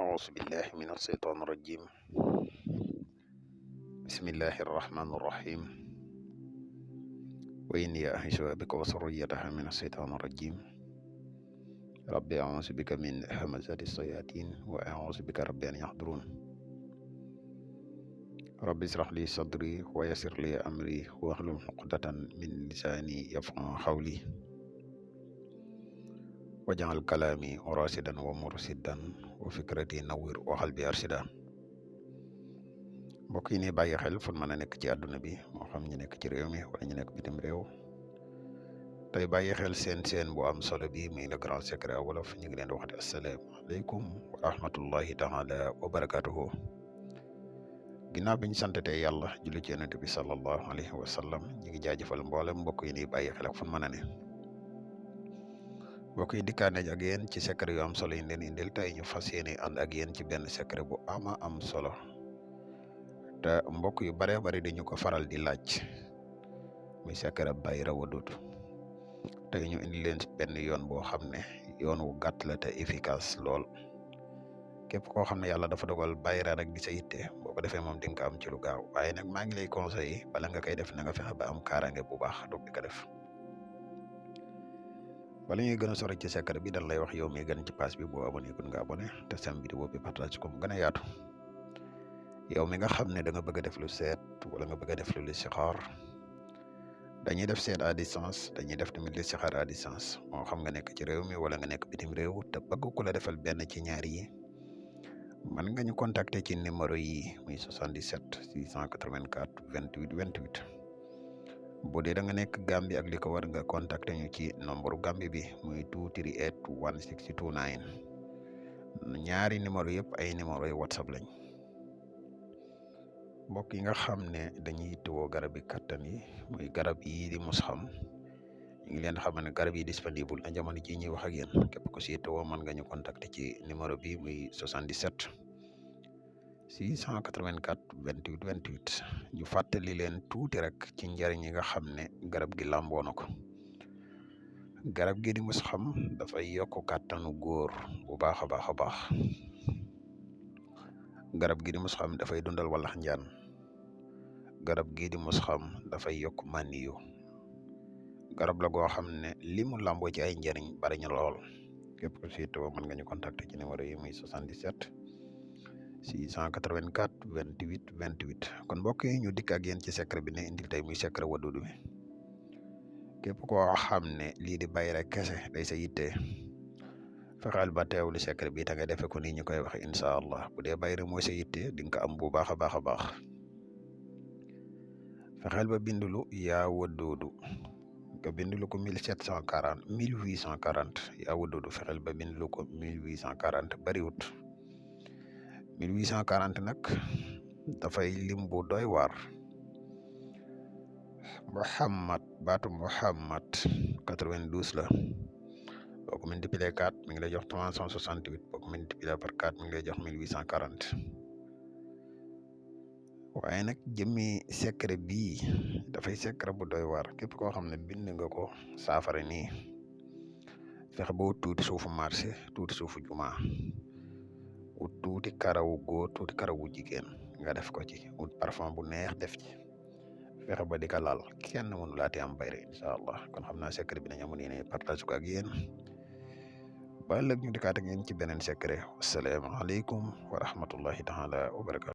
أعوذ بالله من الشيطان الرجيم. بسم الله الرحمن الرحيم. وإني أعيذها بك وذريتها من الشيطان الرجيم. ربي أعوذ بك من همزات الشياطين وأعوذ بك ربي أن يحضرون. ربي اشرح لي صدري ويسر لي أمري واحلل عقدة من لساني يفقهوا قولي واجعل كلامي راشدا ومرشدا وفكرتي نوّر وقلبي أرشدا. mbokk yi ni bàyyi xel fu mën a nekk ci àdduna bi moo xam ñu nekk ci réew mi wala ñu nekk bitim réew tey bàyyi xel seen bu am solo bi muy le grand secret wolof ñu ngi leen di waxati asalaamaaleykum wa rahmatullahi taala wa barakatuhu. ginnaaw bi ñu santatee yàlla julli ci yonent bi sallallahu alayhi wa sallam ñu ngi jaajëfal mboolem mbokk yi ni bàyyi xel ak fu mën a ne. mbokk yi dikkaane ak yéen ci secret yu am solo yi leen indil tey ñu fas yéene ànd ak yéen ci benn secret bu am solo te mbokk yu bare bari dañu ko faral di laaj muy secret bayra wadud tey ñu indi leen benn yoon boo xam ne yoon wu gàtt la te efficace lool képp koo xam ne yàlla dafa dogal bayra rek di sa yitte boo ko defee moom di nga ko am ci lu gaaw waaye nag maa ngi lay conseillé bala nga koy def na nga fexe ba am kaaraange bu baax doog di ko def. bala ñuy gën a sori ci secret bi dañ lay wax yow mi gën ci page bi boo abonné kun nga abonné te sam vidéo bi partage ko mu gën a yaatu. yow mi nga xam ne da nga bëgg a def lu seet wala nga bëgg a def lu listixaar dañuy def seet à distance dañuy def tamit listixaar à distance moo xam nga nekk ci réew mi wala nga nekk bitim réew te bëgg ku la defal benn ci ñaar yi mën nga ñu contacter ci numéro yi muy 77 684 28 28 bu dee da nga nekk Gambie ak li ko war nga contacter ñu ci nombre Gambie bi muy 238 1629 ñaari numéro yëpp ay numéro yu WhatsApp lañ. mbokk yi nga xam ne dañuy yittewoo garab yi kattan yi muy garab yi di mos xam ñu ngi leen xam ne garab yi disponible na jamono ji ñuy wax ak yéen képp ku si yittewoo mën nga ñu contacter ci numéro bi muy 77 684 28 28 ñu fàttali leen tuuti rek ci njariñ yi nga xam ne garab gi làmboo na ko. garab gi di mos xam dafay yokk kàttanu góor bu baax a baax a baax. garab gi di mos xam dafay dundal walax njaan. garab gi di mos xam dafay yokk maniyu. garab la goo xam ne li mu làmboo ci ay njariñ bari ñu lool képp ku si yittewoo mën nga ñu contacter ci numéro yi muy 77 684 28 28 kon mbokk yi ñu dikk ak yéen ci secret bi ne indil tey muy secret wadud bi képp koo xam ne lii di bayra kese day sa yitte fexeel ba teewlu secret bi ta nga defe ko ni ñu koy waxe incha allah bu dee bayra mooy sa yitte di nga ko am bu baax a baax a baax. fexeel ba bindulu yaa wadudu nga bindulu ko 1840 yaa wadudu fexeel ba bindulu ko 1840 bariwut 1840 nag dafay lim bu doy waar. baatu Muhammad 92 la boo ko multiplier 4 mi ngi lay jox 368 boo ko multiplier par 4 mi ngi lay jox 1840 waaye nag jëmmi secret bii dafay secret bu doy waar képp koo xam ne bind nga ko saafara nii fexe ba wut tuuti suufu marché tuuti suufu juma wut tuuti karawu góor tuuti karawu jigéen nga def ko ci wut parfum bu neex def ci fexe ba di ko laal kenn mënu laati am bayre incha allah kon xam naa secret bi nañ amoon yéene partage ko ak yéen ba ëllëg ñu dikkaat ak yéen ci beneen secret wasalaamaaleykum wa rahmatullahi taala wa barakatu